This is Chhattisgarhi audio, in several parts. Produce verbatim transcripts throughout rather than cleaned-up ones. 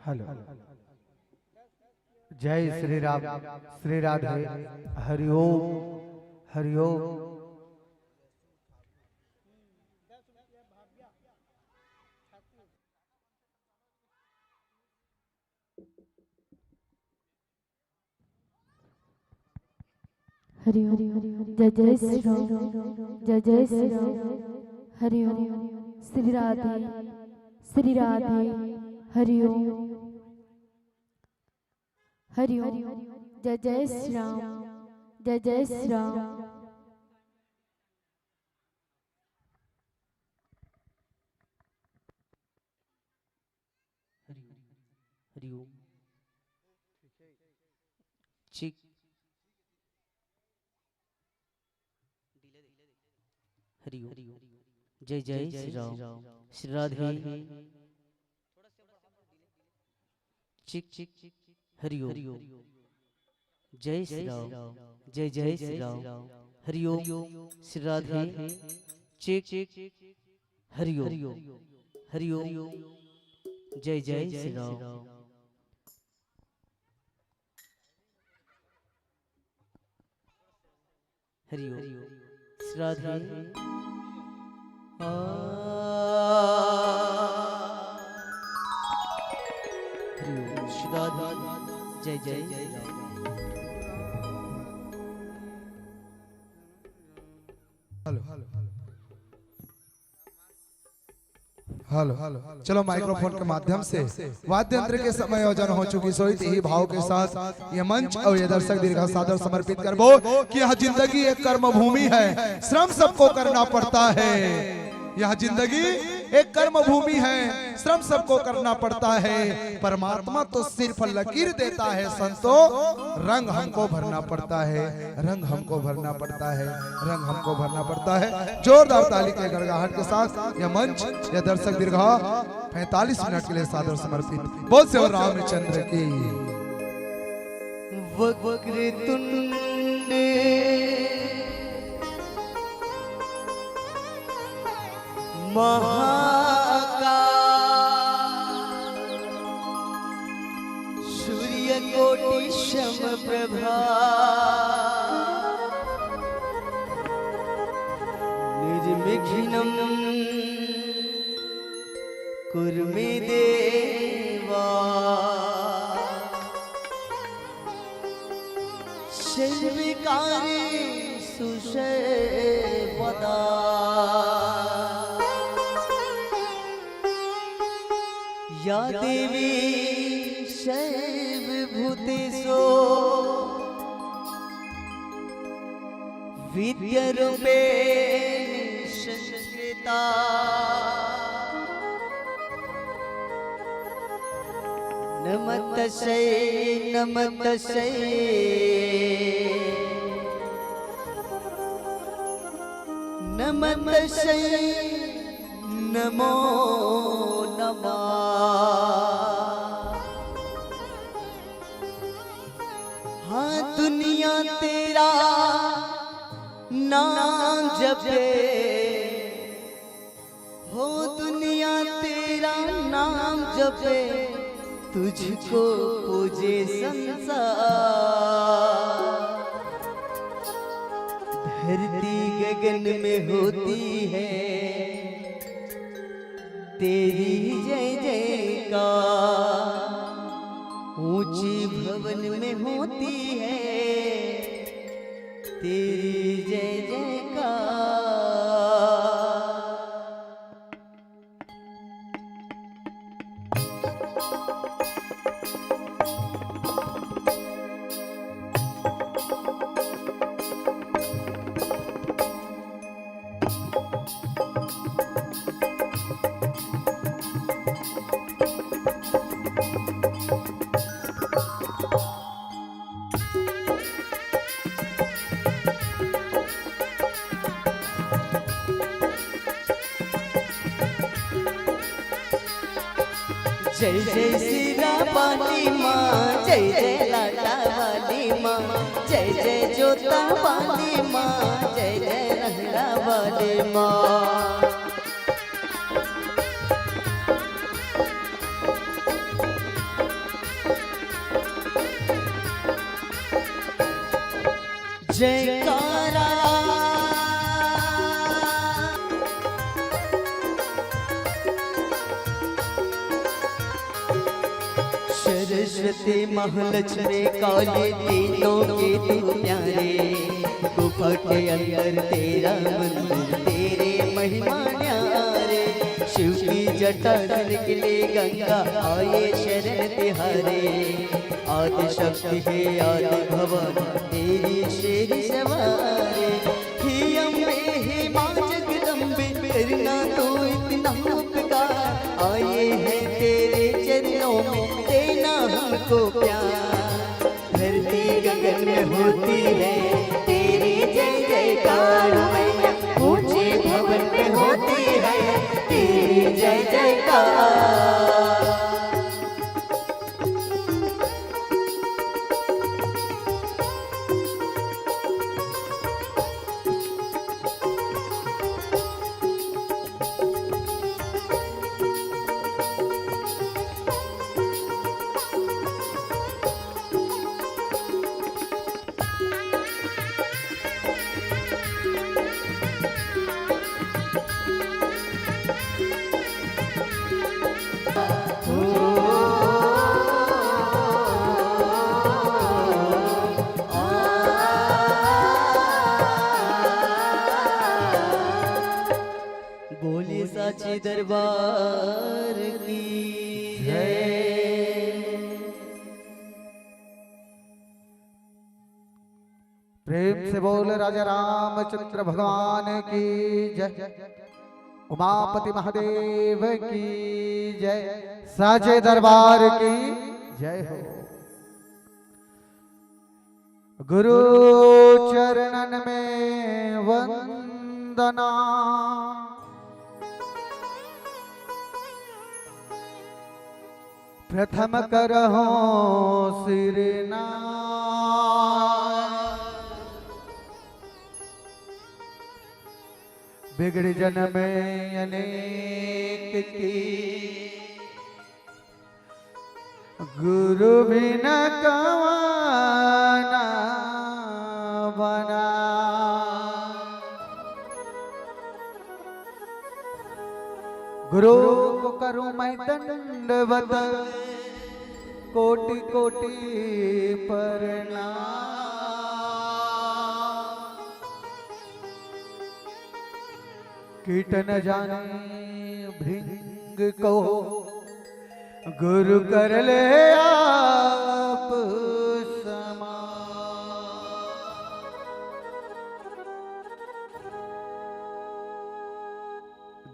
हेलो। जय श्री राम, श्री राधे, हरिओम, हरिओम। हरिओम। जय जय श्री राम, जय जय श्री राम। हरिओम। श्री राधे, श्री राधे। हरिओम, हरिओम। जय जय श्री राम, जय जय श्री राम। हरिओम, हरिओम। चिक। हरिओम। जय जय श्री राम। श्री राधे। चिक चिक। हरिओम। जय श्री राम। जय जय श्री राम। हरिओम। श्री राधे। चिक। हरिओम। हरिओम। जय जय श्री राम। हरिओम। श्री राधे। आ। हरिओम। श्री राधे। जय जय श्री राधे। हेलो। हेलो, चलो माइक्रोफोन के माध्यम से वाद्य यंत्र के समायोजन हो चुकी सोई, यही भाव के साथ ये मंच और ये दर्शक दीर्घा सादर समर्पित करबो कि यह जिंदगी एक कर्म भूमि है, श्रम सबको करना पड़ता है। यह जिंदगी एक कर्म भूमि है, श्रम सबको करना पड़ता है। परमात्मा तो सिर्फ लकीर देता है संतो, रंग हमको भरना पड़ता है, रंग हमको भरना पड़ता है, रंग हमको भरना पड़ता है। जोरदार ताली के गड़गड़ाहट के साथ यह मंच, यह दर्शक दीर्घा पैंतालीस मिनट के लिए सादर समर्पित। बोल सेवा रामचंद्र की। वक्रतुंड महाकाय, सूर्यकोटि समप्रभा, निर्विघ्नं कुरु मे देवा। सर्वकार्येषु सर्वदा। या देवी सर्वभूतेषु विद्यारूपेण संस्थिता। नमस्तस्यै, नमस्तस्यै, नमस्तस्यै, नमो नमः। हाँ, दुनिया तेरा नाम जपे, हो दुनिया तेरा नाम जपे, तुझको पूजे संसार। धरती गगन में होती है तेरी जय जयकार, ऊंची भवन में होती है तेरी जय जयकार। जय जय सिरा वाली माँ, जय जय लाटा वाली माँ, जय जय जोता वाली माँ, जय जय रंगा वाली माँ। जयकारा। सरस्वती महालक्ष्मी काली तीनों के तू प्यारे, गुफा के अंदर तेरा मंदिर, तेरे महिमा न्यारे। शिव की जटा से निकली गंगा, आए शरण तिहारे। आदि शक्ति है आदि भवानी, तेरी शेर सवारी। हे अम्बे हे माँ जगदम्बे, करना तो इतना उपकार। आए हैं तेरे चरणों में, देना हमको प्यार। धरती गगन में होती है तेरी जय जयकार मैया, ऊंचे भवन में होती है तेरी जय जयकार। बोलिए साचे दरबार की जय। प्रेम से बोल राजा रामचंद्र भगवान की जय, उमापति महादेव की जय, साचे दरबार की जय हो। गुरु चरणन में वंदना। प्रथम करहु सिरना। बिगड़ जन्म अनेक की, गुरु बिन कवन बना। गुरु को करूं मैं दंडवत, कोटि कोटि प्रणाम। कीट न जाने भृंग को, गुरु कर ले आप समान।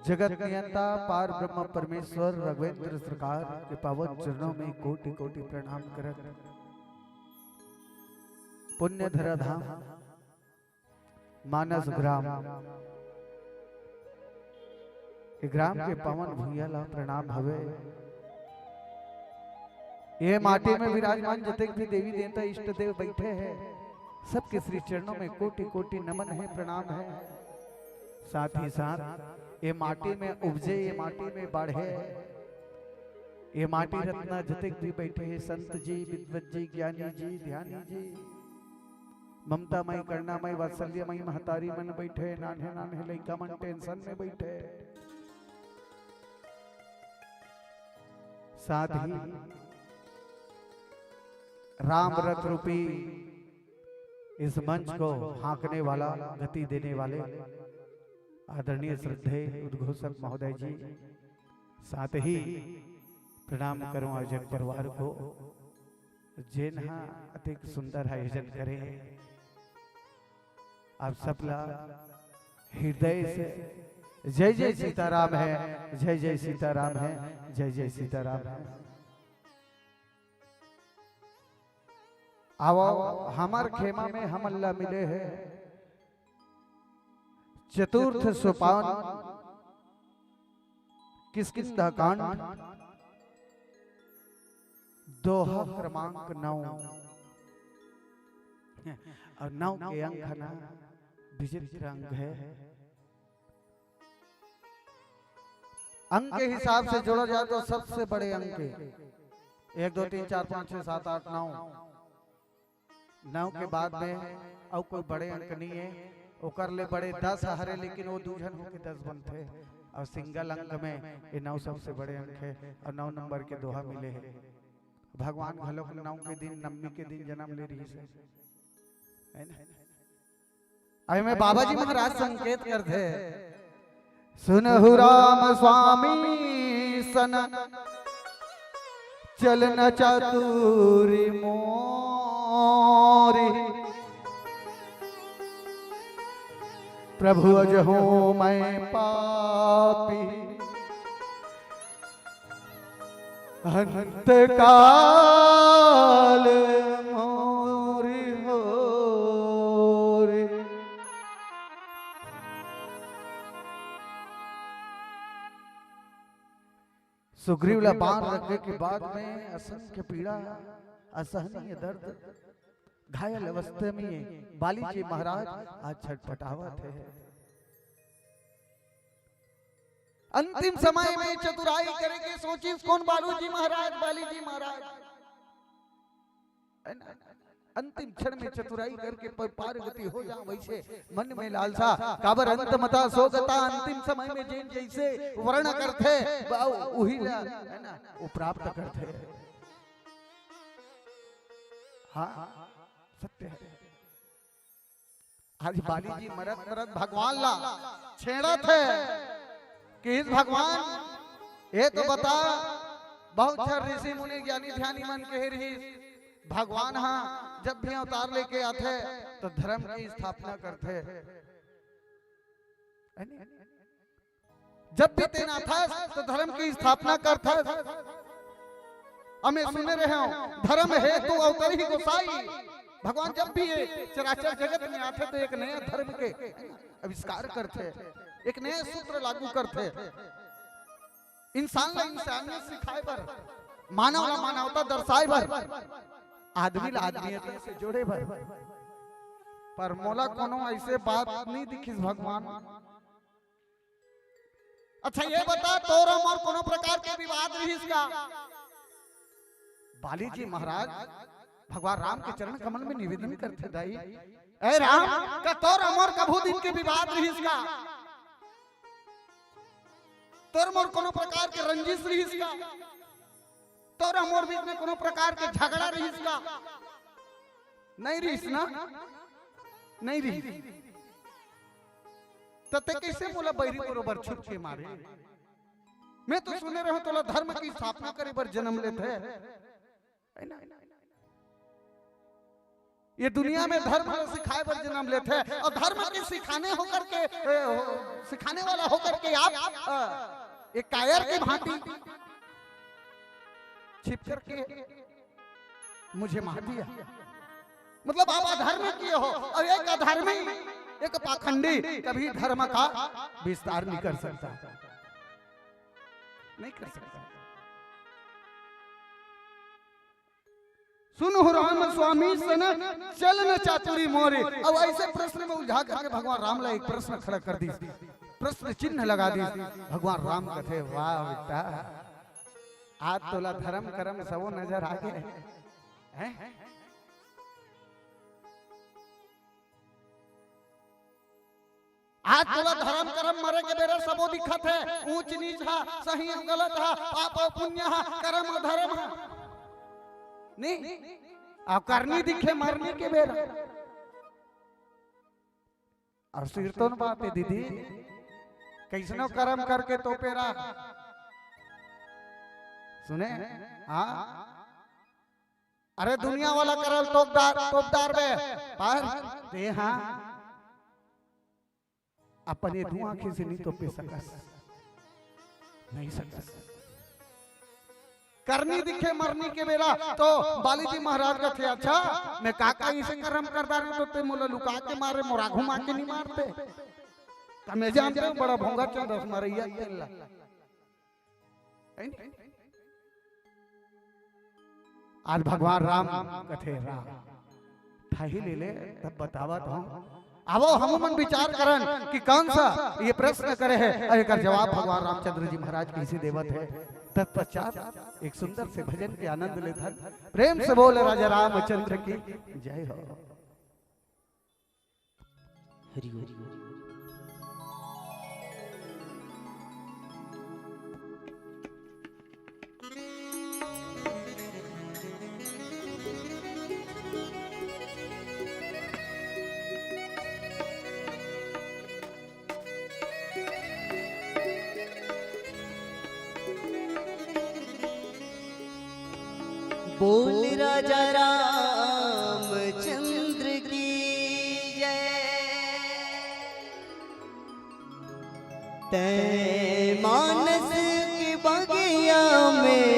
जगत नियंता पार ब्रह्म परमेश्वर राघवेंद्र सरकार के पावन चरणों में कोटि कोटि प्रणाम करत, पुण्य धरा धाम मानस ग्राम, ये ग्राम के पावन भुइयां ला प्रणाम हवे। ये माटी में विराजमान जतेक भी देवी देवता इष्ट देव बैठे हैं, सबके श्री चरणों में कोटि कोटि नमन है, प्रणाम है। साथ ही साथ ये माटी में उपजे, ये माटी में बाढ़े, ये माटी रत्ना जतेक भी बैठे हैं, संत जी, विद्वत जी, ज्ञानी जी, ध्यानी जी, ममता मई, करुणा मई, वात्सल्य मई महतारी मन बैठे, नान्हे नान्हे लइका मन टेंशन में बैठे। साथ ही राम रथ रूपी इस मंच को हाँकने वाला, गति देने वाले आदरणीय श्रद्धेय उद्घोषक महोदय जी, साथ ही प्रणाम करूं आयोजक परिवार को, जेन हा अतिक सुंदर आयोजन करे हे। आप सबला हृदय से जय जय सीताराम है, जय जय सीताराम है, जय जय सीताराम है। आवो, हमर खेमा में हमन ला मिले हे चतुर्थ सोपान, किष्किंधा कांड, दोहा क्रमांक नौ। और नौ के अंक है ना, विचित्र अंक है। अंक के हिसाब से जोड़ा जाए तो सबसे बड़े अंक है। एक, दो, तीन, चार, पाँच, छः, सात, आठ, नौ। नौ के बाद में अउ कोई बड़े अंक नहीं है, ओकर ले बड़े दस हरे, लेकिन वो दू झन होके दस बनथे। और सिंगल अंक में ये नौ सबसे बड़े अंक है और नौ नंबर के दोहा मिले है। भगवान घलोक नौ के दिन, नवमी के दिन जन्म ले रहिस है, है ना? अई में बाबा जी महाराज संकेत करथे, सुनहु राम स्वामी सन चलन चातुरी मोरी, प्रभु अजहूँ मैं पापी अंत काल मोरी होरी। सुग्रीव ला बाण लगे के बाद में असंख्य पीड़ा, असहनीय दर्द, घायल अवस्था में बाली जी महाराज आज छटपटावत हे। अंतिम समय में चतुराई करे के सोचिस कोन बालू जी महाराज, बाली जी महाराज, है ना? अंतिम क्षण में चतुराई करके प-, पार गति हो जा, वैसे मन में लालसा, काबर अंत मता सोगता, अंतिम समय में जेन जैसे वर्ण करथे, ब-, उही ला, है ना, वो प्राप्त करथे। हाँ, सत्य है। आज बाली जी मरत मरत भगवान ला छेड़त हे कि इस भगवान, ये तो बता, बहुत झन ऋषि मुनि ज्ञानी ध्यानी मन कहे रहिस, भगवान हा जब भी अवतार लेके आथे तो धर्म की स्थापना करथे, है नी? जब भी तेन आथस तो धर्म की स्थापना करथस। अमे सुने रहे हो, धर्म हेतु अवतरही गोसाई। भगवान जब भी ये चराचर जगत में आथे तो एक नया धर्म के आविष्कार करथे, एक नया सूत्र लागू करथे। इंसान ला इंसानियत सिखाए बर, मानव ला मानवता दर्शाए बर, आदमी ला आदमीयता से जोड़े बर। पर मोला कोनो ऐसे बात नहीं दिखिस भगवान। अच्छा, ये बता, तोर अउ मोर कोनो प्रकार के विवाद रहिस का? बाली जी महाराज भगवान राम के चरण कमल में निवेदन करथे, दाई, ए राम, का तोर अउ मोर कभू दिन के विवाद रहिस का? तोर मोर कोनो प्रकार के रंजिश रहिस का? तोर अउ मोर बीच में कोनो प्रकार के झगड़ा रहिस का? नहीं रहिस ना? नहीं रहिस। त ते कैसे मोला बैरी बरोबर छुप के मारे? मैं तो सुने रहो तोला धर्म की स्थापना करे बर जन्म लेथे। है ना? ये दुनिया में धर्म ला सिखाए बर जन्म लेथे और धर्म के सिखाने होकर के, ए, हो, सिखाने वाला होकर के आप, अ, एक कायर की भांति छिप करके मुझे मार दिया। मतलब आप अधर्म किए हो और एक अधर्मी, एक पाखंडी कभी धर्म का विस्तार नहीं कर सकता, नहीं कर सकता। सुनहु राम स्वामी सन चलन चातुरी मोरी। अब ऐसे प्रश्न में उलझा करके भगवान राम ला एक प्रश्न खड़ा कर दिस, प्रश्न चिन्ह लगा दिस। भगवान राम कथे, वाह बेटा, आज तोला धर्म करम सबो नजर आ गे। हैं? आज तोला धर्म करम मरे के बेरा सबो दिखत हे, ऊंच नीच हा, सही अउ गलत हा, पाप अउ पुण्य हा, करम अउ धर्म हा। नहीं, अउ करनी दिखे मरनी के बेरा। अउ सिरतोन बात हे दीदी, कैसनो करम करके तोपे रहा। सुने? हाँ। अरे दुनिया वाला करल तोपदार, तोपदार बे, पर ते हाँ अपन ये दू आंखी से नहीं तोपे सकस, नहीं सकस। करनी दिखे मरनी के बेरा तो बाली जी महाराज कथे, अच्छा मैं का का इसे करम कर डारे तो ते मोला लुका के मारे, मोर आघू मा के नहीं मारते। त मैं जानते हूँ बड़ा भोंगा चंद अस मरैया तेन ला। है नी? आज भगवान राम कथे, राम ठाही ले ले, तब बतावत हूँ। आवो हम मन विचार करन कि कौन सा ये प्रश्न करे हे और एकर जवाब भगवान रामचंद्र जी महाराज कैसे देवत हे। तत्पश्चात एक सुंदर से भजन के आनंद लेथन। प्रेम से बोल राजा रामचंद्र की जय हो। हरि ओम। बोल राजा रामचंद्र की जय। तैं मानस के बगिया में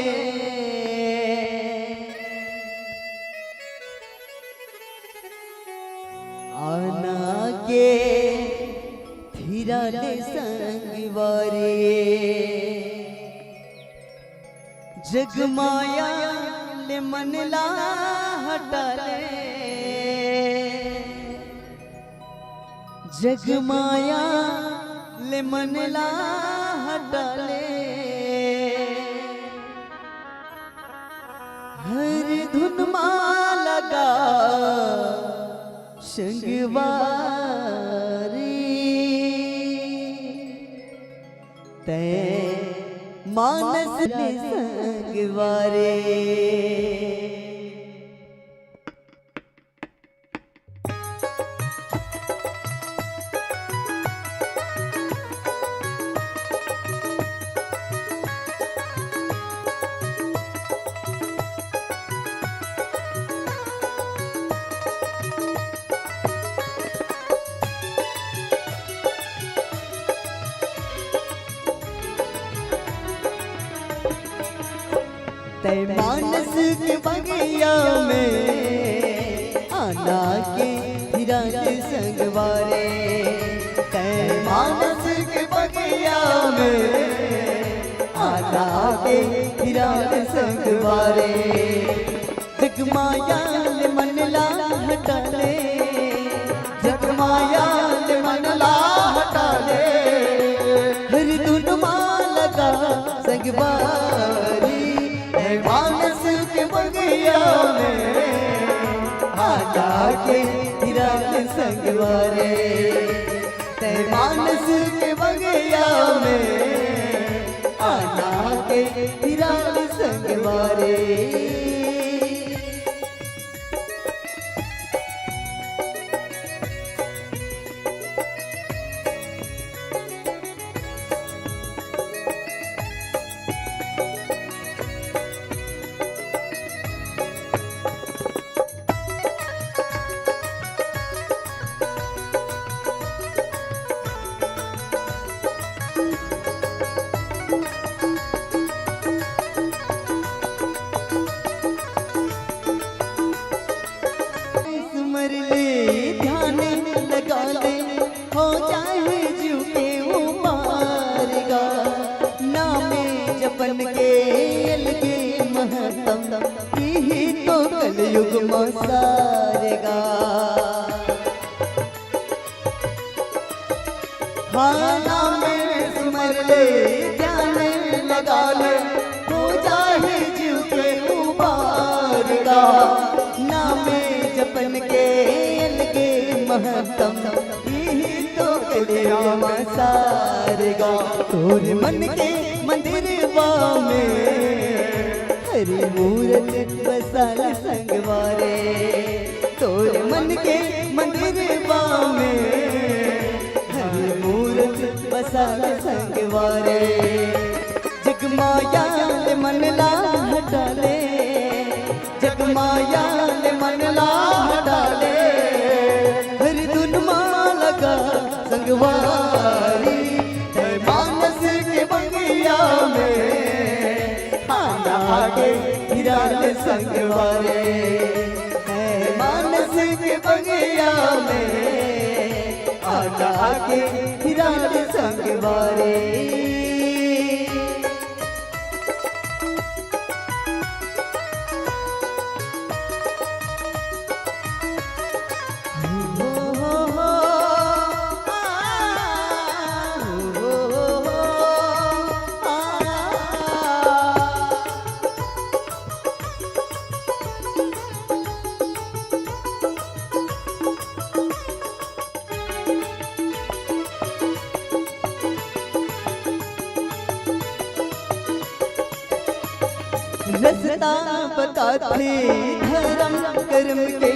आना के फिरा ले संगवारी। जग माया ले मन ला हटा ले, जग माया ले मन ला हटा ले। हर धुन मा लगा संगवारी, तैं मानस ले संगवारी। तैं मानस के बगिया में आना के फिरा ले संगवारी। तैं मानस के बगिया में आना के फिरा ले संगवारी। जग माया ले मन ला हटा ले, जग माया ले मन ला हटा ले। हर धुन मा लगा संगवारी, तैं मानस के बगिया में आना के फिरा ले संगवारी। तैं मानस के बगिया में आना के फिरा ले संगवारी। सुमर ले ध्यान लगा ले, हो जाए जीव के उबार गा। नामे जपन के अलगे महत्तम, इही तो कलयुग मा सार गा। हाँ, नामे सुमर ले, ध्यान लगा ले, हो जाए जीव के उबार गा। नामे जपन के अलगे महत्तम, इही तो कलयुग मा सार गा। तोर मन के मंदिरवा में हरि मूरत बसा ले संगवारी। तोर मन के मंदिरवा में हरि मूरत बसा ले संगवारी। जग माया ले मन ला हटा ले, जग माया ले मन ला हटा ले। हर धुन मा लगा संगवारी, तैं मानस के बगिया में आना के फिरा ले संगवारी। तैं मानस के बगिया में आना के फिरा ले संगवारी। रस्ता बताथे धरम करम के,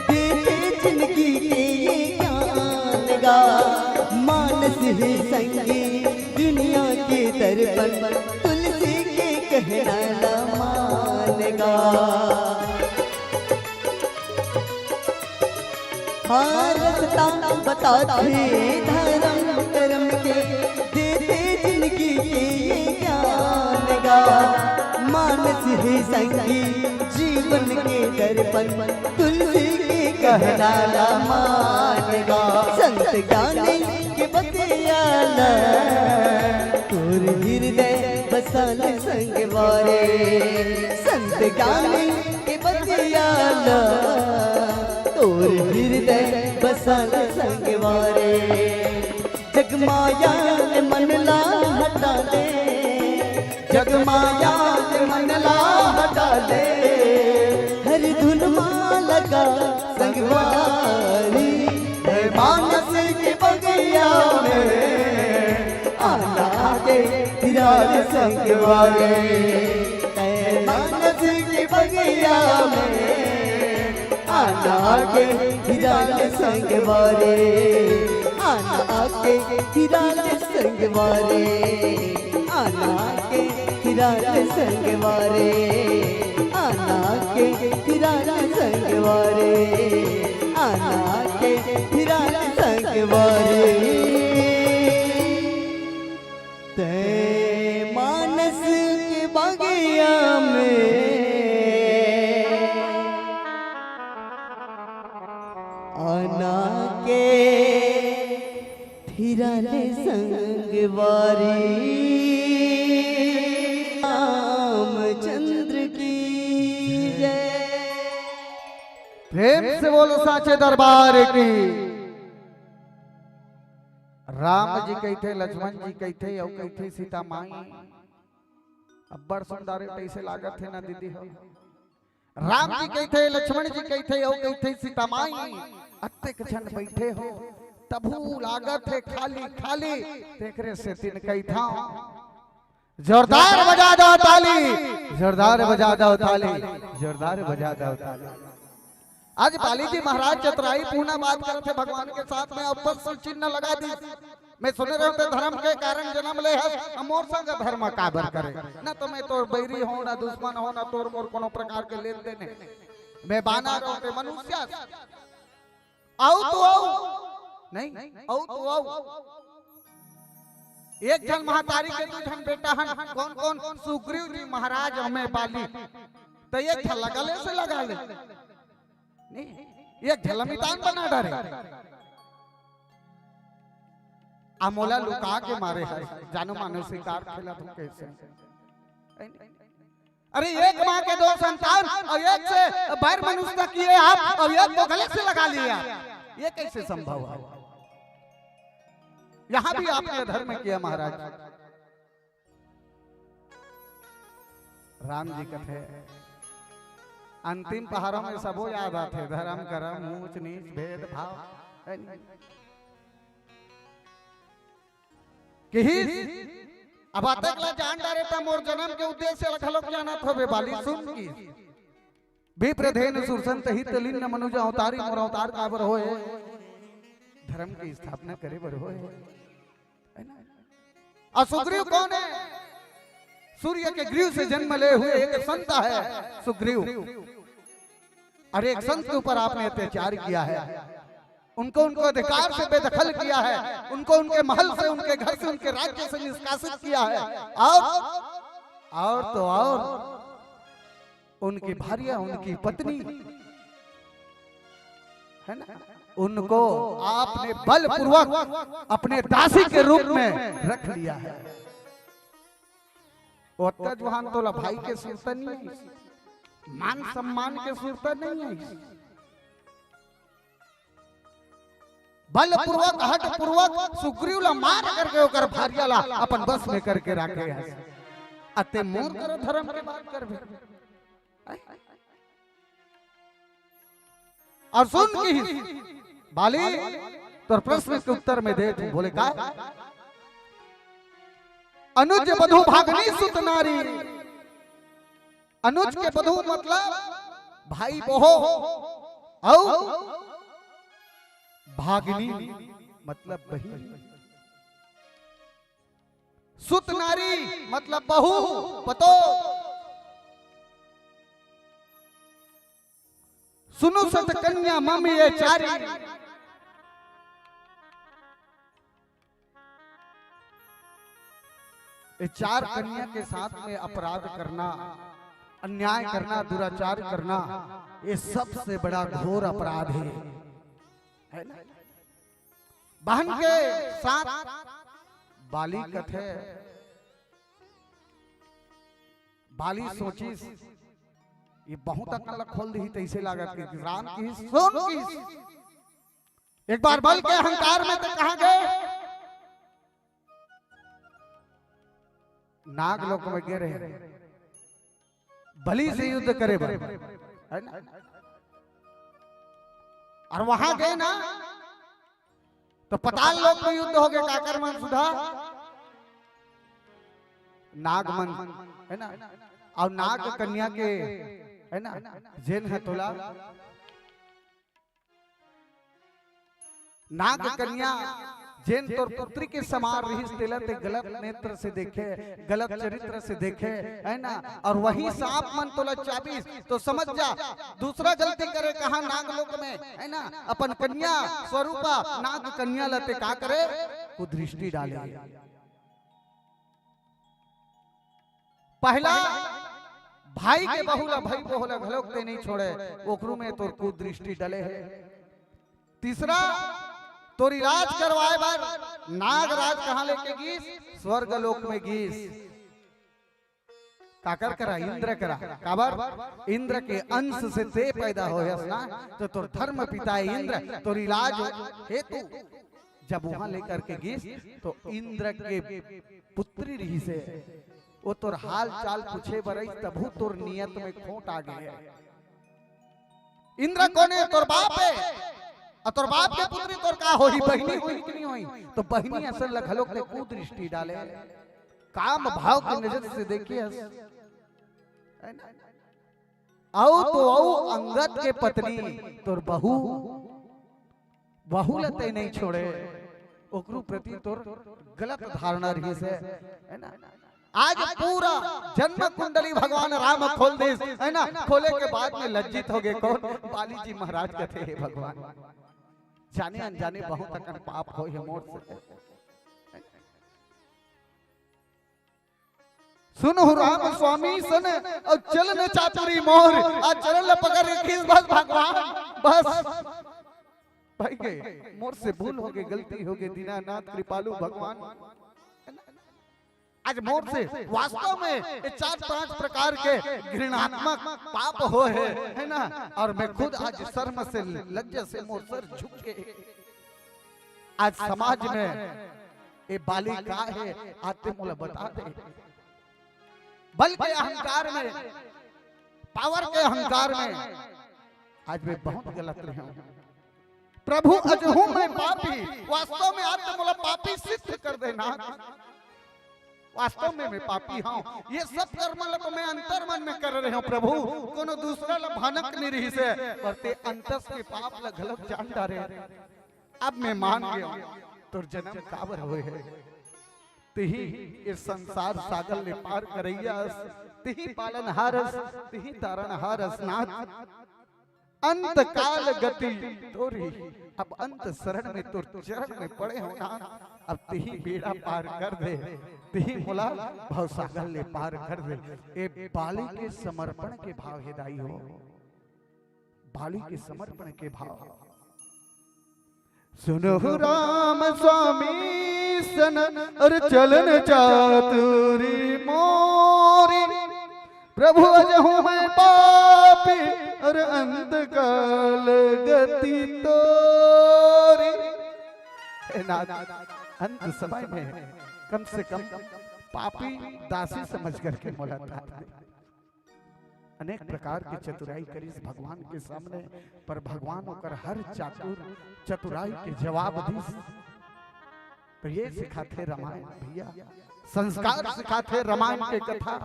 देथे जिनगी के ये ज्ञान गा। मानस हे संगी दुनिया के दर्पण, तुलसी के कहना ला मान गा। हाँ, रस्ता बताथे धरम करम के, देथे जिनगी के ये ज्ञान गा। मानस हे संगी जीवन के दर्पण, तुलसी के कहना ला मान गा। संत ज्ञानी के बतिया ला, तोर हृदय बसा ले संगवारी। संत ज्ञानी के बतिया ला, तोर हृदय बसा ले संगवारी। जग माया ले मन ला हटा ले, जग माया ले मन ला हटा ले, हर धुन मा लगा संगवारी। हे मानस के बगिया में आना के फिरा ले संगवारी। हे मानस के बगिया में आना के फिरा ले संगवारी, आना के फिरा ले संगवारी, आना के फिरा ले संगवारी, आना के फिरा ले संगवारी, आना के फिरा ले संगवारी। तै मानस के बगिया में आना के फिरा ले संगवारी। रामचंद्र की जय। प्रेम से बोलो साचे दरबार की। राम जी कहिथे, लक्ष्मण जी कहिथे, अउ कहिथे सीता माई। अब्बड़ सुंदर कइसे लागत हे ना दीदी हो। राम जी कहिथे, लक्ष्मण जी कहिथे, अउ कहिथे सीता माई। अतेक झन बइठे हो, तभू लागत हे खाली खाली। तेकरे सेतिन कहिथंव, जोरदार बजा दव ताली, जोरदार बजा दव ताली, जोरदार बजा दव ताली। आज बाली जी महाराज चतुराई पूना बात करत हे भगवान के साथ में, अउ बस चिन्ह लगा दिस। मैं सुने रहेंव ते धरम के कारन जनम ले हस, अउ मोर संग धरम काबर करे? ना तो मैं तोर बइरी हों, ना दुस्मन हों, ना तोर मोर कोनो प्रकार के लेन देन हे। मैं बानर हों, ते मनुष्य हस। अउ तो अउ। नहीं, अउ तो अउ। एक झन महतारी के दू झन बेटा हन, कोन कोन? सुग्रीव जी, महाराज अउ मैं बाली। त एक झन ला गले से लगा ले। नहीं, एक झन ला मितान बना डारे। अउ मोला लुका के मारे हे, जानो मानो शिकार खेलत हों कइसे। अरे, एक माँ के दो संतान अउ एक से बैर मनुष्यता किए आप, अउ एक को गले से लगा लिए आप, ये कइसे संभव हे? यहाँ भी आपने अधर्म किया महाराज। राम जी कथे, अंतिम पहारों में सबो याद आथे, धरम करम, ऊंच नीच, भेदभाव, है नहीं? किहिस, अब अतेक ला जान डारे त मोर जनम के उद्देश्य ला घलोक जानत होबे बाली। सुन कि, विप्र धेनु सुर संत हित लीन मनुज अवतारी, मोर अवतार काबर होय? धरम की स्थापना करे बर होय। है ना? अउ सुग्रीव कौन है? सूर्य के गृह से जन्म ले हुए एक संत है सुग्रीव। और एक संत के ऊपर आपने अत्याचार किया है, उनको, उनको अधिकार से बेदखल किया है, उनको उनके महल से, उनके घर से, उनके राज्य से निष्कासित किया है। और, और तो और उनकी भार्या, उनकी पत्नी, है ना, उनको आपने बलपूर्वक अपने दासी के रूप में रख लिया है। ओतका जुवान तोला भाई के सुरता नहीं है, मान सम्मान के सुरता नहीं है। बलपूर्वक, हठपूर्वक सुग्रीव ला मार करके ओकर भार्या ला अपन बस में करके राखे हस। अते मोर करा धरम के बात करबे। अउ सुन किहिस, बाली, तोर प्रश्न के उत्तर में देत हूं। बोले, का? अनुज बधु भागनी सुत नारी, अनुज के बधू मतलब भाई बहो, अउ भागिनी मतलब बहिन। सुत नारी मतलब बहू, पतो। सुनु सत कन्या मम ये चारी। ये चार कन्या के साथ में अपराध करना, अन्याय करना, दुराचार करना, ये सबसे बड़ा घोर अपराध है, है ना? बहन के साथ बाली कथे, बाली सोचिस, ये बहुत अकल ला खोल दिही, तैसे लागत के राम की सुन की। एक बार बल के अहंकार में तो कहाँ गए? नाग लोक में गे रहे, बलि से युद्ध करे बर, है ना? और वहां गए ना, तो पताल लोक में युद्ध हो गए, काकर मन सुधा, नाग मन, है ना? और नाग कन्या के, है ना, जेन है तोला नाग कन्या जेन तोर पुत्री के समान रहिस, तेला ते गलत नेत्र से देखे, गलत चरित्र से देखे, है ना? और वही सांप मन तोला चाबिस, तो समझ जा, दूसरा गलती करे कहा नाग लोक में, है ना? अपन कन्या स्वरूपा नाग कन्या ला ते का करे, कुदृष्टि डाले। पहला भाई के बहू ला, भाई बहू ला घलोक ते नहीं छोड़े, ओकरू में तोर कुदृष्टि डले है। तीसरा, तोर इलाज करवाए बर नागराज कहाँ लेके गीस? स्वर्ग लोक में गीस। काकर करा? इंद्र करा। काबर? इंद्र के अंश से ते पैदा होयस ना, तो तोर धर्म पिता है इंद्र, तोर इलाज हेतु जब वहां लेकर के गीस, तो इंद्र के पुत्री रहिसे, वो तोर हाल चाल पूछे बर आइस, तभू तोर नियत में खोट आ गए। इंद्र कोने? तोर बाप है। और तोर बाप के पुत्री तोर का होही? बहिनी होही कि नहीं होही? तो बहिनी असन ल घलोक ले कुदृष्टि डाले, काम भाव के नजर से देखिए। है ना? अउ तो अउ अंगद के पत्नी तोर बहू, बहू ल ते नहीं छोड़े, ओकरू प्रति तोर गलत धारणा रहिस है, है ना? आज पूरा जन्म कुंडली भगवान राम खोल दिस, है ना? खोले के बाद में लज्जित हो गए। कौन? बाली जी महाराज कथे, हे भगवान, जाने अनजाने बहुत अकन पाप होय हे मोर से। सुनहु राम स्वामी सन अउ चलन चातुरी मोर। आज चरण ल पकड़ के खींच, बस भगवान, बस भाई के मोर से भूल हो गए, गलती हो गए, दीनानाथ कृपालु भगवान। आज मोर से वास्तव में ये चार पांच प्रकार के घृणात्मक पाप हो है, है ना? और मैं खुद आज शर्म से, लज्जा से मोर सर झुक के आज समाज में ये बाली का है, आते मोला बता दे। बल के अहंकार में, पावर के अहंकार में आज मैं बहुत गलत रहे हूं। प्रभु अजहू मैं पापी, वास्तव में आज तो मोला पापी सिद्ध कर देना। वास्तव में मैं पापी हूं। ये सब कर्म ला तो मैं अंतर मन में कर रहे हूं प्रभु, कोनो दूसरा ला भनक नहीं रहिसे, पर ते अंतस के पाप ला घलोक जान डारे। अब मैं मान गया हूं, तोर जन्म काबर होए है। तिही इस संसार सागर ले पार करैया अस, तिही पालनहार अस, तिही तारनहार अस नाथ। अंत काल गति तोरी, अब अंत शरण में तोर चरण में पड़े हो नाथ, अब तिही बेड़ा पार कर दे, तिही मोला भवसागर ले पार कर दे। ए बाली के समर्पण के भाव हे दाई हो, बाली के समर्पण के भाव। सुनहु राम स्वामी सन अर चलन चातुरी मोरी। प्रभु अजहू मैं पापी अर अंत काल गति तोरी। हे नाथ, अंत समय में कम से कम पापी दासी समझ करके मोला तार दे। अनेक प्रकार के चतुराई करिस भगवान के सामने, पर भगवान ओकर हर चातुर चतुराई के जवाब दिस। तो ये सिखाथे रामायण भैया, संस्कार सिखाथे रामायण के कथा।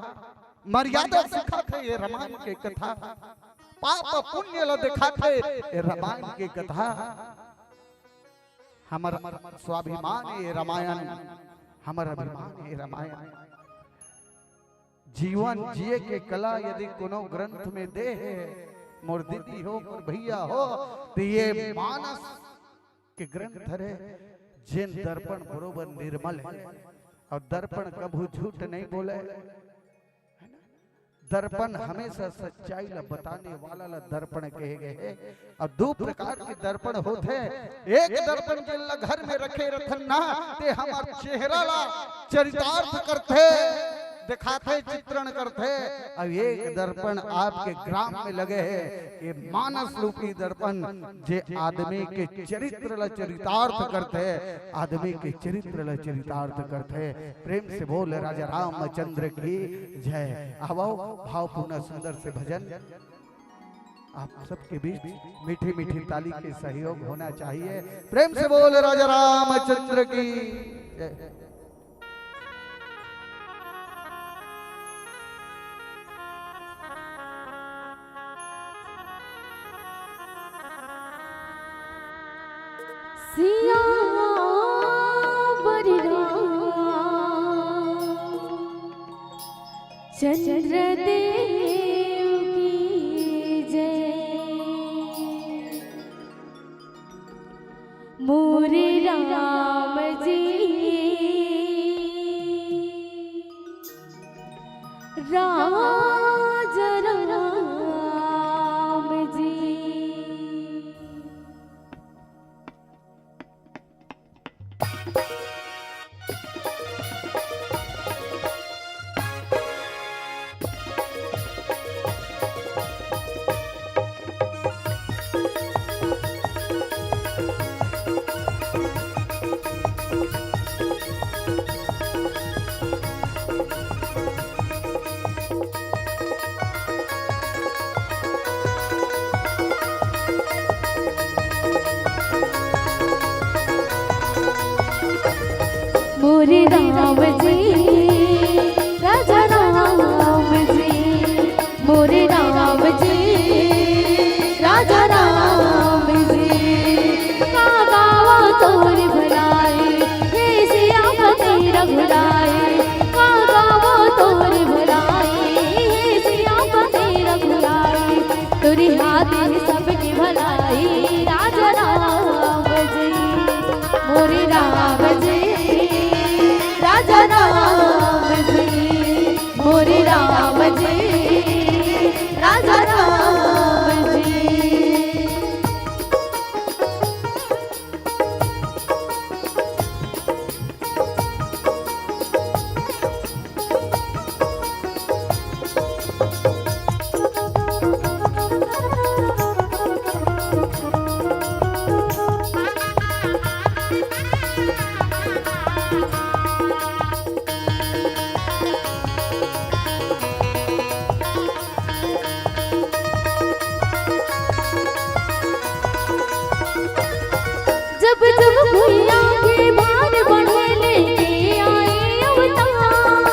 मर्यादा सिखाथे ये रामायण के कथा, पाप पुण्य ल देखाथे ये रामायण के कथा। हमर स्वाभिमान ये रामायण, हमर अभिमान ये रामायण। जीवन जिए के कला यदि कोनो ग्रंथ में दे हे, मोर दीदी हो, मोर भैया हो, तो ये मानस के ग्रंथ हरे, जेन दर्पण बरोबर निर्मल हे, अउ दर्पण कभू झूठ नहीं बोले, है ना? दर्पण हमेशा सच्चाई ला बताने वाला ला दर्पण कहे गए हे। अउ दू प्रकार के दर्पण होथे। एक दर्पण जेन ला घर में रखे रथन ना, ते हमर चेहरा ला चरितार्थ करथे, दिखाथे, चित्रण करथे। अउ एक दर्पण आपके ग्राम में लगे हे, ये मानस रूपी दर्पण, जे आदमी के चरित्र ला चरितार्थ करथे, आदमी के चरित्र ला चरितार्थ करथे। प्रेम से बोल राजा रामचंद्र की जय। आवो, भावपूर्ण सुंदर से भजन। आप सबके बीच मीठी मीठी ताली के सहयोग होना चाहिए। प्रेम से बोल राजा रामचंद्र की जय। सियावर राम चंद्र देव की जय। मोरे राम जी, राजा राम जी। मोरे राम जी, राजा राम जी, मोरे राम जी, राजा राम जी। का गावा तोर भलाई, हे सियापति रघुराई। का गावा तोर भलाई, हे सियापति रघुराई। तोरे हाथ में सबके भलाई, राजा राम जी, मोरे राम जी, राजा राम जी, मोरे राम जी, राजा राम जी। जब जब भुइयां के भार बढ़े लेके आए अवतार।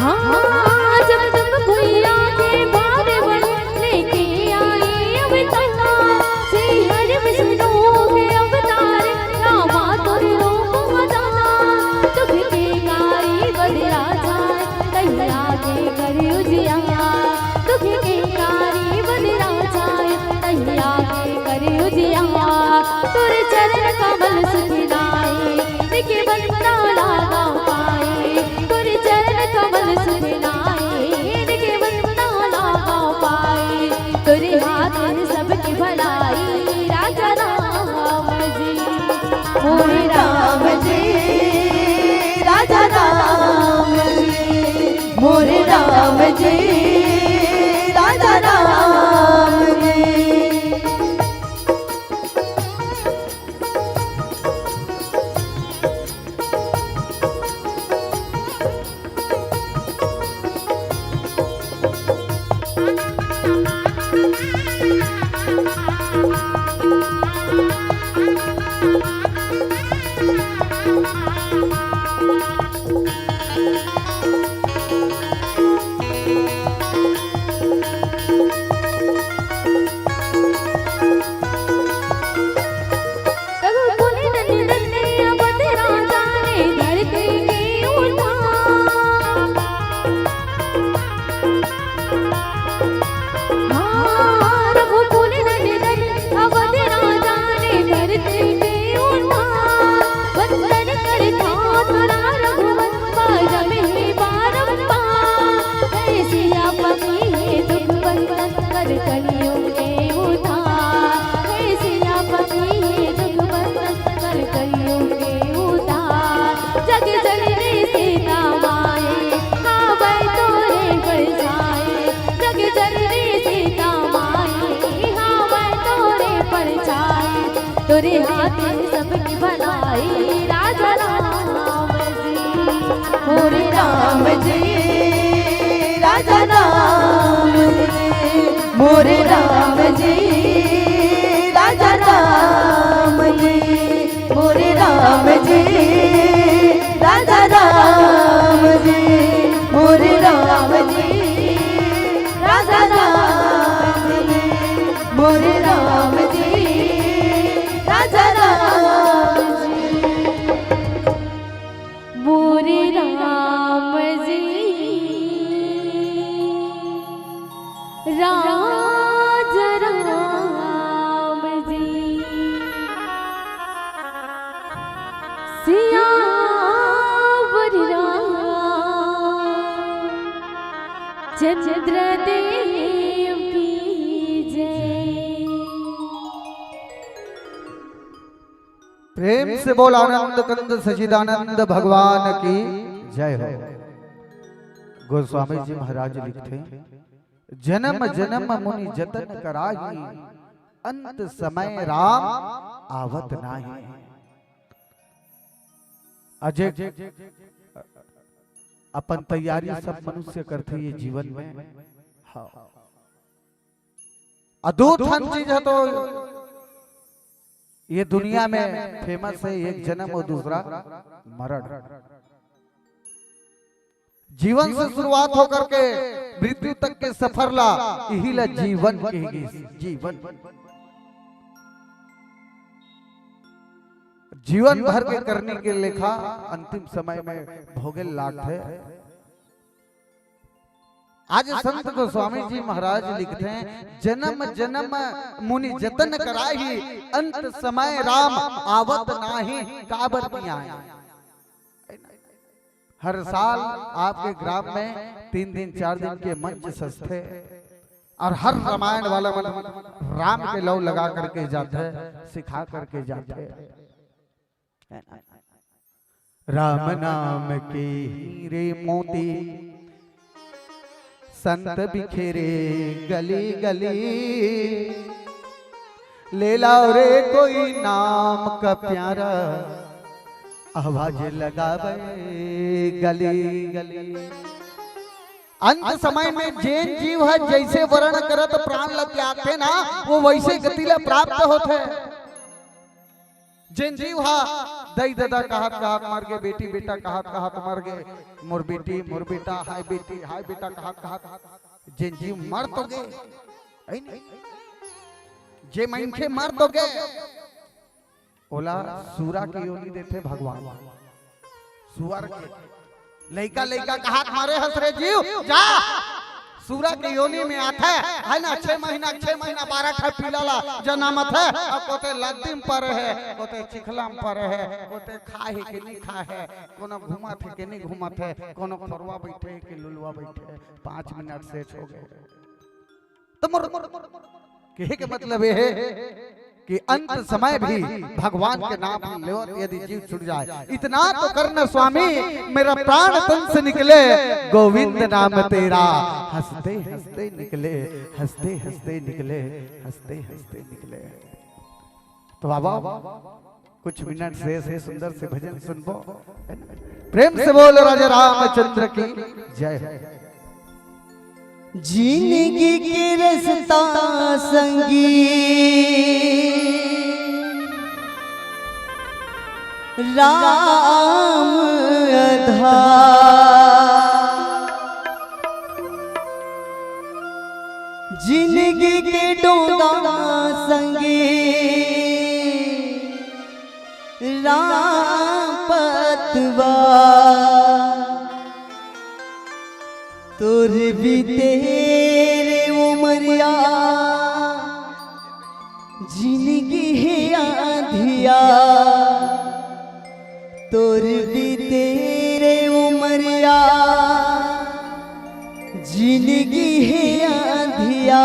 हाँ, जब जब भुइयां के भार बढ़े लेके आए अवतार। श्री हरि विष्णु के अवतार, रामा तोर रूप हजार। दुख के कारी बदला जाए, कहिया के करे उजियार। दुख के कारी बदला जाए, कहिया के करे उजियार। तोर चरण कमल सुधिनाए, निके बंदा लागा पाए। तोर चरण कमल सुधिनाए, निके बंदा लागा पाए। तोरे हाथ में सबकी भलाई, राजा राम जी, मोरे राम जी, राजा राम जी, मोरे राम जी, राजा राम जी। तोरे हाथे सबके भलाई राजा राम जी। मोरे राम जी, राजा राम जी, मोरे राम जी, राजा राम जी, मोरे राम जी, राजा राम जी, मोरे राम जी, राजा राम जी, मोरे राम जी, राजा राम जी। मोरे राम जी, राज राम जी, सियावर राम चंद्र देव की जय। प्रेम से बोल आनंद कंद सचिदानंद भगवान की जय हो। गोस्वामी जी महाराज लिखथे, "जन्म जन्म मुनि जतन कराही, अंत समय राम आवत नाही।" अजय, अपन तैयारी सब मनुष्य करथे ये जीवन में। हाँ। अउ दू ठन चीज ह तो ये दुनिया में फेमस है, एक जन्म अउ दूसरा मरण। जीवन से शुरुआत होकर के मृत्यु तक के सफर ला, इही ला जीवन कहे गिस। जीवन, जीवन भर के करनी के लेखा अंतिम समय में भोगे लागथे। आज संत गोस्वामी जी महाराज लिखथे, "जन्म जन्म मुनि जतन कराही, अंत समय राम आवत नाही।" काबर नहीं आए? हर साल आपके ग्राम में तीन दिन, चार दिन के मंच सजथे अउ हर रामायण वाला मन राम के लव लगा करके जाथे, सिखा करके जाथे। राम नाम के हीरे मोती, संत बिखेरे गली गली। ले लाओ रे कोई नाम का प्यारा, आवाज लगावे गली गली। अंत समय में जेन जीव ह जैसे वरण करत प्राण ल त्यागथे ना, वो वैसे गति ल प्राप्त होथे। जेन जीव ह दई ददा कहत कहत मर गे, बेटी बेटा कहत कहत मर गे, मोर बेटी, मोर बेटा, हाय बेटी, हाय बेटा कहत कहत जेन जीव मर तो गे, है नी? जे मनखे मर तो गे, ओला सूरा के योनि देथे भगवान। सुअर के लइका, लइका कहत मरे हस रे जीव, जा। सूरा के योनि में आथे, है ना? छह महीना, छह महीना बारह ठा पीला ला जनमथे, अउ कोते लद्दी म परे हे, कोते चिखला म परे हे, कोते खाय हे के नी खाय हे, कोनो घूमत हे के नी घूमत हे, कोनो खोरवा बइठे हे के लुलवा बइठे हे, पाँच मिनट सेच हो गे। तो मोर, मोर, मोर, मोर, कहे के मतलब ये है कि अंत समय भी भगवान के नाम लेवत यदि जीव छूट जाए, इतना तो करना स्वामी, मेरा प्राण तन से निकले, गोविंद नाम तेरा हंसते हंसते निकले, हंसते हंसते निकले, हंसते हंसते निकले। तो बाबा, कुछ मिनट से ऐसे सुंदर से भजन सुनबो, प्रेम से बोल राजा रामचंद्र की जय हो। जिंदगी के रस्ता संगी राम आधार, जिंदगी के डोंगा संगी राम पतवार। तोर बीते रे उमरिया जिंदगी हे आंधिया, तोर बीते रे उमरिया जिंदगी हे आंधिया,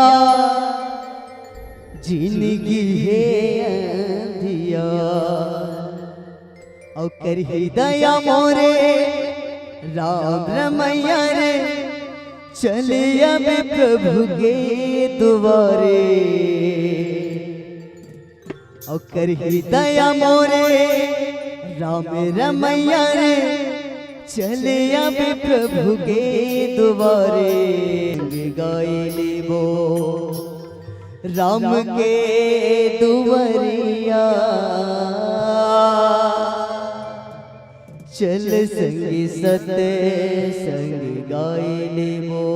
जिंदगी हे आंधिया। अउ करही दया मोरे राम रमैया रे, चले अब प्रभु के दुआरे। अउ करही दया मोरे राम रमैया रे, चले आबे प्रभु के दुआरे। गाय लेबो राम के दुआरिया, चल संगी सत संग गाय लेबो।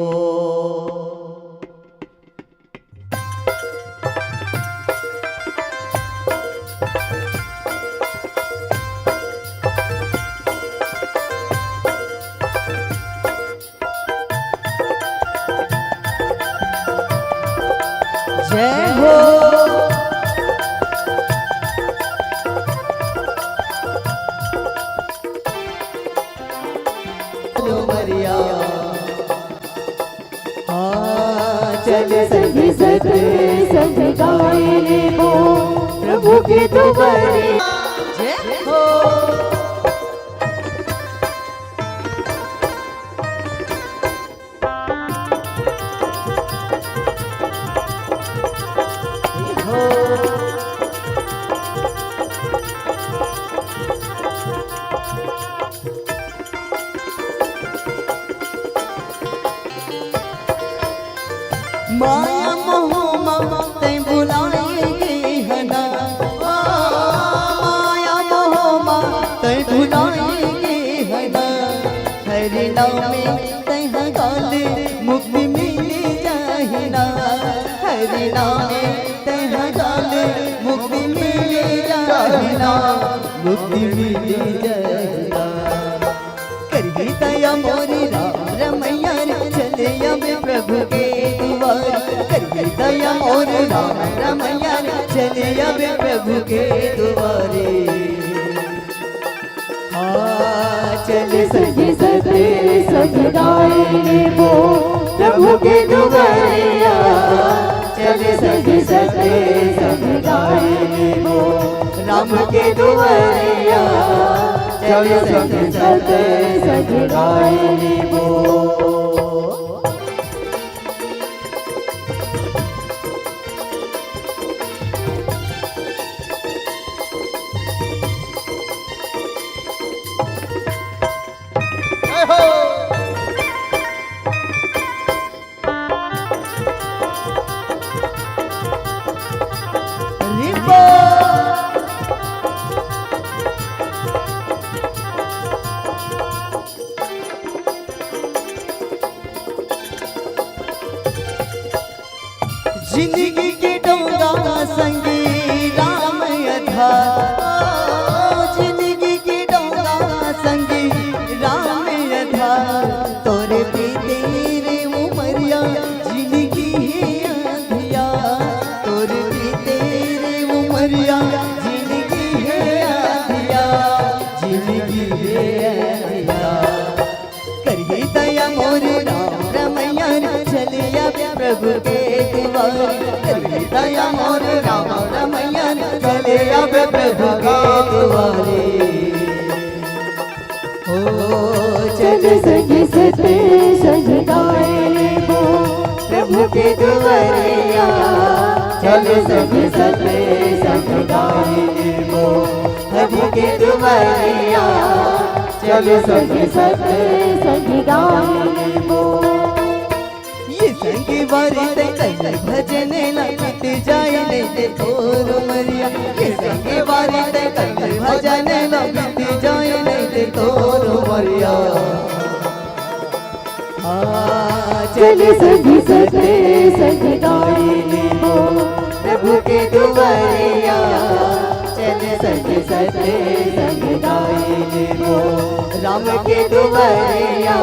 जय हो। लो मरिया। हाँ, चल संगी सत संग गाय लेबो प्रभु के दुआरे। जय हो। माया मोह मा तैं भुलाए गे हना, आ, माया मोह मा तैं भुलाए गे हना। हरि नाम में तैं ह गाले मुक्ति मिल जाही ना, हरि नाम में तैं ह गाले मुक्ति मिल जाही ना, मुक्ति मिल जाही ना। करही दया मोरे राम रमैया रे, चले आबे प्रभु के दुआरे। करही दया मोरे राम रमैया रे, चले आबे प्रभु के दुआरे। हाँ, चल संगी सत संग गाय लेबो प्रभु के दुआरिया। चल संगी सत संग गाय लेबो राम के दुआरिया। चल संगी सत संग गाय लेबो। जिंदगी के डोंगा संगी राम आधार, जिंदगी के डोंगा संगी राम आधार। तोरे बीते रे उमरिया जिंदगी हे अंधिया, तोरे बीते रे उमरिया जिंदगी हे अंधिया, जिंदगी हे अंधिया। करही दया मोरे राम रमैया रे, चले आबे प्रभु के दुआरे। करही दया मोरे राम रमैया रे, चले आबे प्रभु के दुआरे। ओ चल संगी सत संग गाय लेबो प्रभु के दुआरिया। चल संगी सत संग गाय लेबो प्रभु के दुआरिया। चल संगी सत संग गाय लेबो। ये संगी बारी तैं कल भजन ला बीत जाए नहीं ते तोर उमरिया। ये संगी बारी तैं कल भजन ला बीत जाए नहीं ते तोर उमरिया। हाँ, चल संगी सत संग गाय लेबो प्रभु के दुआरिया। चल संगी सत संग गाय लेबो राम के दुआरिया।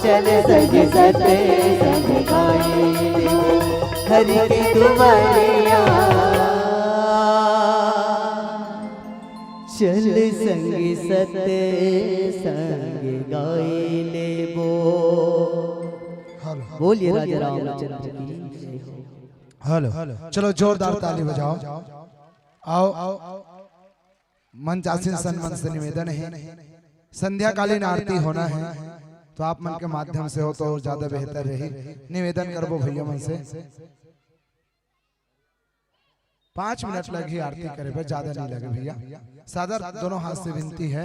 चल संगी सत संग गाय लेबो हरि के दुआरिया। चल संगी सत संग गाय लेबो। हेलो। बोलिए राजा रामचंद्र की जय हो। हेलो, चलो जोरदार ताली बजाओ। आओ, मंचासीन संत मन से निवेदन है, संध्याकालीन आरती होना है, तो आप मन के माध्यम से हो तो और ज्यादा बेहतर रही। निवेदन करबो भैया मन से। पाँच मिनट लगही आरती करे बर, ज्यादा नहीं लगे भैया। सादर दोनों हाथ से विनती है।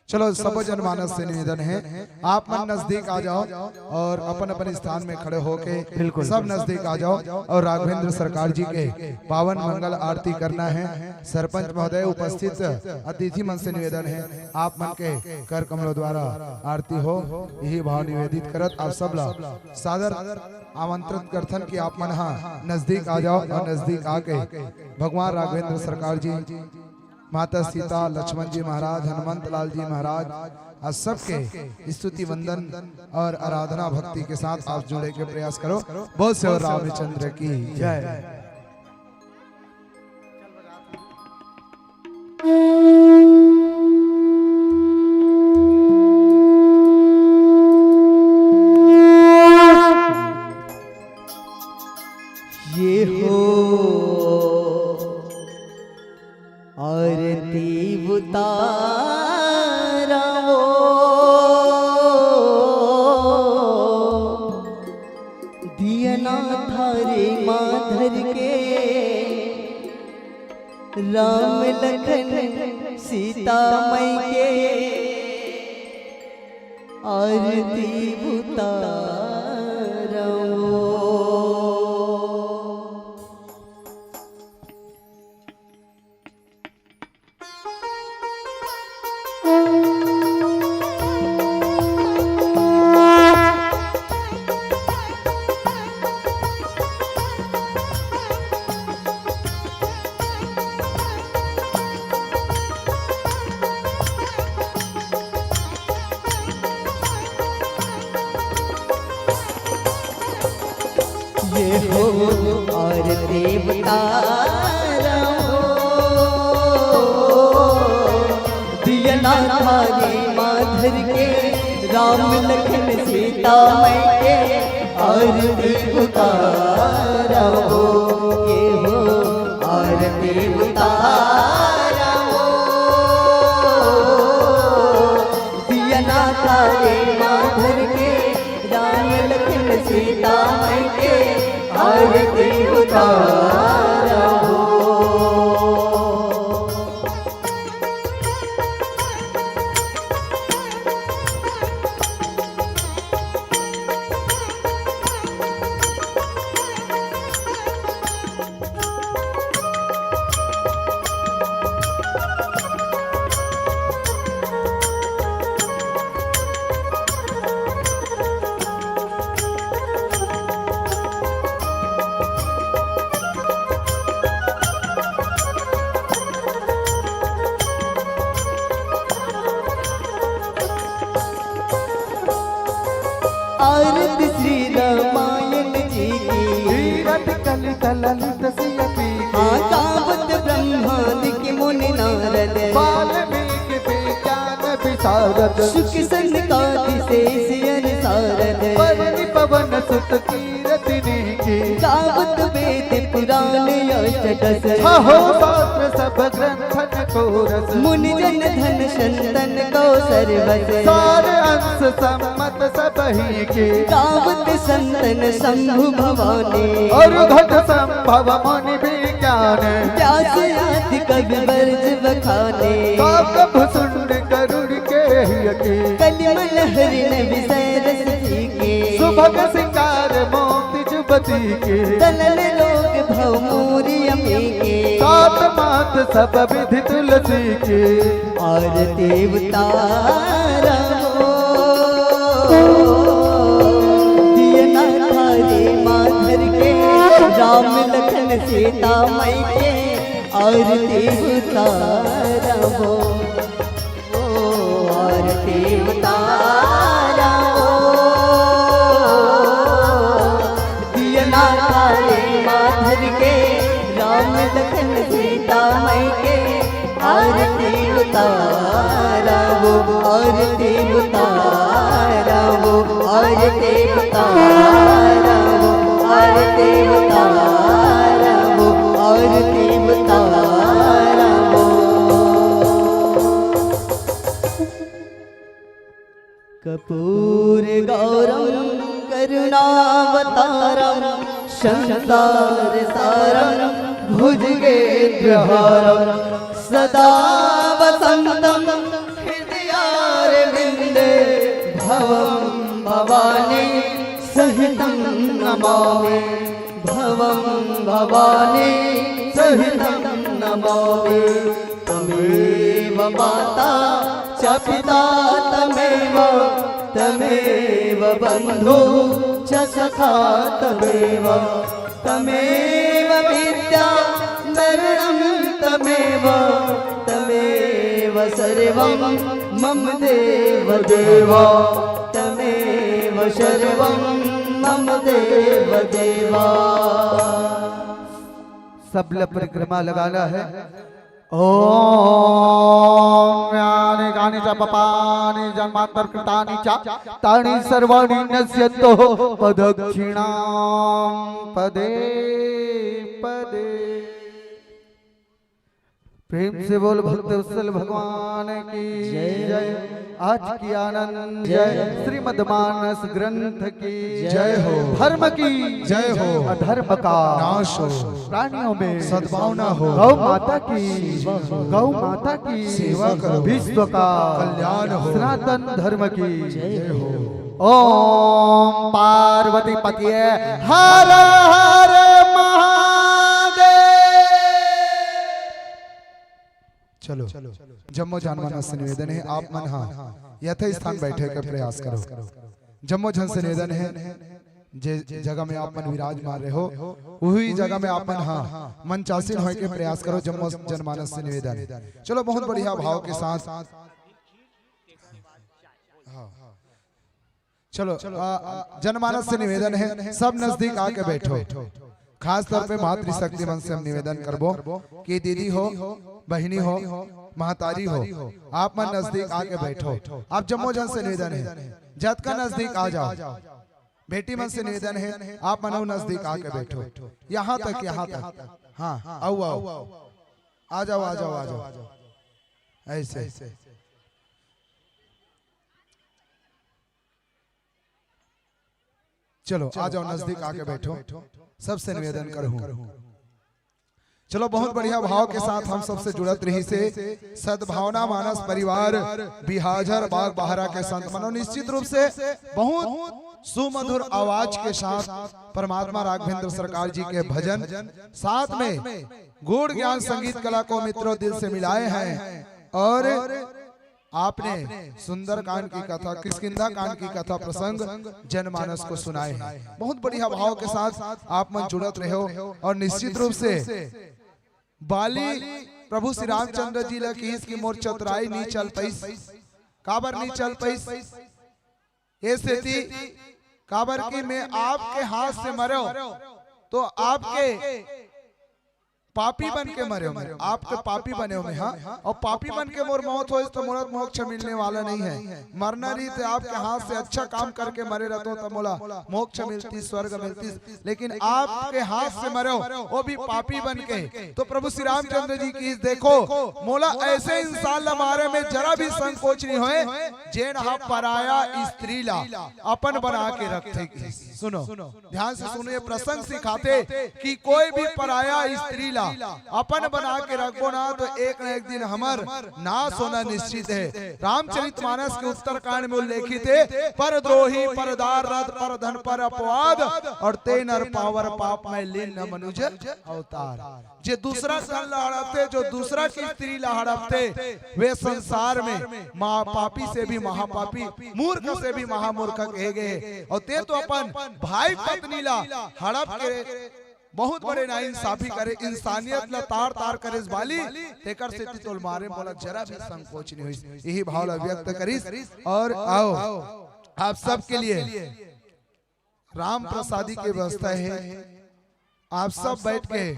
चलो, सबो जनमानस से निवेदन है, आप मन नजदीक आ जाओ और अपन अपन स्थान में खड़े होके बिल्कुल। सब नजदीक आ जाओ और राघवेंद्र सरकार जी के पावन मंगल आरती करना है। सरपंच महोदय, उपस्थित अतिथि मन से निवेदन है, आप मन के कर कमलों द्वारा आरती हो, यही भाव निवेदित करत आप सब ला सादर आमंत्रित करथन कि आप मन हा नजदीक आ जाओ और नजदीक आके भगवान राघवेंद्र सरकार जी, माता सीता, लक्ष्मण जी महाराज, हनुमंत लाल जी महाराज, आप सबके स्तुति वंदन और आराधना भक्ति के साथ आप जुड़े के प्रयास करो। बोल सियावर रामचंद्र की जय। ये हो आरती उतारा वो, दिया ना थारे माँ धर के, राम लखन सीता माई के आरती उतारा वो। ये हो आरती उतारा वो, दिया ना थारे माँ धर के, राम लखन सीता माई के आरती उतारा वो। ये हो आरती उतारा वो, दिया ना थारे माँ धर के, राम लखन सीता माई के आरती उतारा वो। आरती श्री रामायण जी की। तीरथ कलित ललित सिय पी की। हाँ, गावत ब्रह्मादि के मुनि नारद। वाल्मीकि विज्ञान विशारद। शुक सनकादि शेष अरि सारद। परनि पवन सुत कीरति नीकी। गावत वेद पुराण अष्ट दस। छहो शास्त्र सब ग्रंथन को रस। मुनि जन धन संतन को सर्वस। सार अंश सम्मत सबही के। गावत संतन शंभु भवानी। और घट संभव मुनि विज्ञान। व्यास आदि कवि बरज बखाने। काकभ सुंड करुण केहियके। कलिमल हरिन विषय रस फीके। सुभग सिंगार मोति जुबति के। तनल रोग भव मूरि अमीके। तात मात सब विधि तुलसी के। आरती उतारा वो, दिया ना थारे माँ धर के, राम लखन सीता माई के। आरती उतारा वो, ओ आरती उतारा वो, दिया ना थारे माँ धर के, राम लखन सीता माई के। आरती उतारा वो, आरती उतारा वो, आरती उतारा वो, आरती उतारा वो, आरती उतारा वो। कर्पूर गौरम करुणावतारम संसार सारम भुज मृगेन्द्रहारं सदा वसन्तं हृदयारविन्दे। भवं भवानी सहितं नमामि, भवं भवानी सहितं नमामि। त्वमेव माता च पिता त्वमेव, त्वमेव बन्धु च सखा त्वमेव। त्वमेव विद्या वरणं त्वमेव, त्वमेव सर्वं मम देव देव। त्वमेव सर्वं मम देव देव। सब ला परिक्रमा लगाना है। ॐ यानि कानि च पापानि जन्मान्तरकृतानि च, तानि सर्वाणि नश्यन्तु मदक्षिणां पदे पदे। प्रेम से बोल भक्त वत्सल भगवान की जय। आज की आनंद जय। श्रीमद् मानस ग्रंथ की जय हो। धर्म की जय हो। अधर्म का नाश हो। प्राणियों में सद्भावना हो। गौ माता की सेवा हो। गौ माता की सेवा करो। विश्व का कल्याण हो। सनातन धर्म की जय हो। ओम पार्वती पतिये हर हर महादेव। चलो, जम्मो जनमानस से निवेदन है, आप मन हा यथास्थान बैठे के प्रयास करो। जम्मो झन से निवेदन है, जे जगह में आप मन विराजमान रहे हो, वही जगह में आप मन हा मंचासीन होए के प्रयास करो। जम्मो जनमानस से निवेदन है। चलो, बहुत बढ़िया भाव के साथ। हाँ। चलो, आ, जनमानस से निवेदन है, सब नजदीक आके बैठो। खास तौर पे मातृशक्ति मन से हम निवेदन करबो कि दीदी हो, बहिनी हो, महतारी हो, आप मन नजदीक आके बैठो। आप जम्मो झन से निवेदन है, जतका नजदीक आ जाओ। बेटी मन से निवेदन है, आप मन नजदीक आके बैठो। यहाँ तक, यहाँ तक। हाँ, आओ, आओ। आ जाओ, आ जाओ, आ जाओ। ऐसे। चलो, आ जाओ, नजदीक आके बैठो। सबसे निवेदन करूँ। चलो, बहुत बढ़िया भाव के साथ हम सबसे जुड़त रही से सद्भावना मानस परिवार बिहाझर बाग बहरा के संत मनो निश्चित रूप से बहुत सुमधुर आवाज के साथ परमात्मा राघवेंद्र सरकार जी के भजन, साथ में गूढ़ ज्ञान संगीत कला को मित्रों दिल से मिलाए हैं। और आपने सुंदरकांड की कथा, किष्किंधा कांड की कथा प्रसंग जनमानस को सुनाए हैं। बहुत बढ़िया भाव के साथ आप मन जुड़त रहे हो और निश्चित रूप से बाली प्रभु श्री रामचंद्र जी ला किहिस कि मोर चतुराई नी चल पइस। काबर नी चल पइस? ए सेती काबर कि मैं आपके हाथ से मरेंव, तो आपके पापी बन के मरेंव मैं, आप तो पापी बनेव मैं, हाँ, और पापी बन के मोर मौत होइस तो मोला मोक्ष मिलने वाला नहीं है। मरना रही तो आपके हाथ से अच्छा काम करके मरे रहतो तो मोला मोक्ष मिलती, स्वर्ग मिलती, लेकिन आपके हाथ से मरेंव, वो भी पापी बन के। तो प्रभु श्री रामचंद्र जी की देखो, मोला ऐसे इंसान ला मारे में जरा भी संकोच नहीं होए, जेन हा पराया स्त्री ला अपन बना के रखथे। सुनो, ध्यान से सुनो, ये प्रसंग सिखाथे कि कोई भी पराया स्त्री ला अपन बना के रखबो ना, तो एक ना एक दिन हमर नाश होना निश्चित है। रामचरितमानस के उत्तरकांड में उल्लेखित है, "परद्रोही, परदारथ, परधन, पर अपवाद, और ते नर पावर पाप में लीन न मनुज अवतार।" जे दूसरा धन ला हड़पथे, जो दूसरा की स्त्री ला हड़पथे, वे संसार में महापापी से भी महापापी, मूर्ख से भी महामूर्ख कहे गए। और ते तो अपन भाई पत्नी ला हड़प के बहुत बड़े नाइंसाफी करे, इंसानियत ला तार तार करे बाली, तेकर सेती तोल मारे मोला जरा भी संकोच नहीं होइस। यही भाव ला व्यक्त करिस। और आओ, आप सबके लिए राम प्रसादी की व्यवस्था है, आप सब बैठ के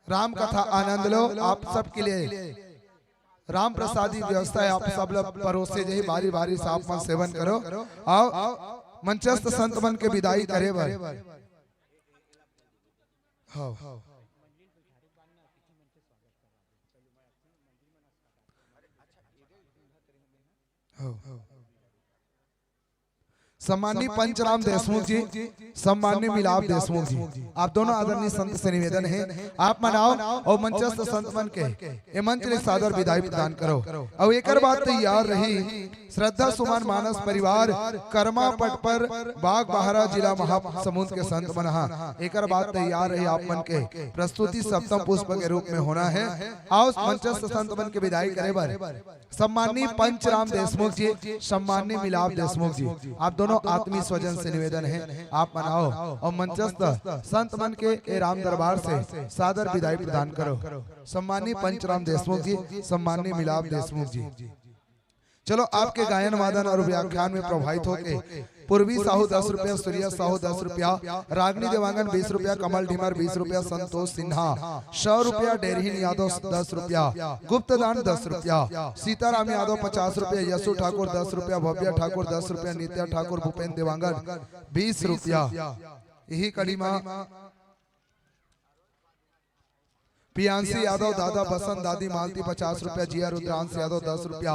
राम कथा आनंद लो। आप सबके लिए राम प्रसादी व्यवस्था है, आप सब लोग परोसे जाही, बारी बारी से आप मन सेवन करो। आओ, मंचस्थ संत मन के विदाई करे बर। हाँ। हाँ। सम्माननीय पंचराम देशमुख जी, सम्माननीय मिलाप देशमुख जी, आप दोनों आदरणीय संत से निवेदन हे, आप मन आओ अउ मंचस्थ संत मन के ए मंच ले सादर विदाई प्रदान करो। अउ एकर बाद तैयार रही श्रद्धा सुमन मानस परिवार कर्मा पटपर बागबाहरा जिला महासमुंद के संत मन हा। एकर बाद तैयार रही आप मन के प्रस्तुति सप्तम पुष्प के रूप में होना हे। आओ मंचस्थ संत मन के विदाई करे बर सम्माननीय पंचराम देशमुख जी, सम्माननीय मिलाप देशमुख जी, आप दोनों आत्मीय स्वजन से निवेदन हे, आप मन आओ अउ मंचस्थ संत मन के ए राम दरबार से सादर विदाई प्रदान करो। सम्माननीय पंचराम देशमुख जी, सम्माननीय मिलाप देशमुख जी, चलो आपके गायन वादन अउ व्याख्यान में प्रभावित होके पूर्वी साहू दस रुपया, सूर्या साहू दस रुपया, रागनी देवांगन बीस रुपया, कमल ढिमर बीस रुपया, संतोष सिन्हा सौ रुपया, डेरहीन यादव दस रुपया, गुप्तदान दस रुपया, सीताराम यादव पचास रुपया, यशु ठाकुर दस रुपया, भव्या ठाकुर दस रुपया, नित्या ठाकुर, भूपेंद्र देवांगन बीस रुपया। यही कड़ी मा पियांशी यादव, दादा बसंत, दादी मालती पचास रुपया, जिया रुद्रांश यादव दस रुपया,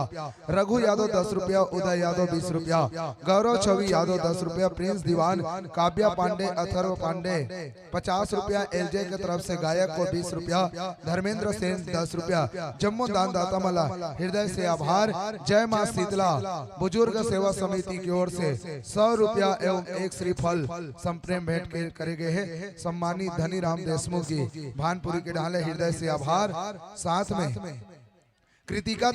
रघु यादव दस रुपया, उदय यादव बीस रुपया, गौरव छवि यादव दस रुपया, प्रिंस दीवान, काव्या पांडे, अथर्व पांडे पचास रुपया, एलजे के तरफ से गायक को बीस रुपया, धर्मेंद्र सेन दस रुपया। जम्मो दानदाता मन ला हृदय से आभार। जय मां शीतला बुजुर्ग सेवा समिति की ओर से सौ रुपया एवं एक श्रीफल संप्रेम भेंट के करे गए हे। सम्मानित धनीराम देशमुख जी भानपुरी के डहान ले हृदय से आभार। साथ में कृतिका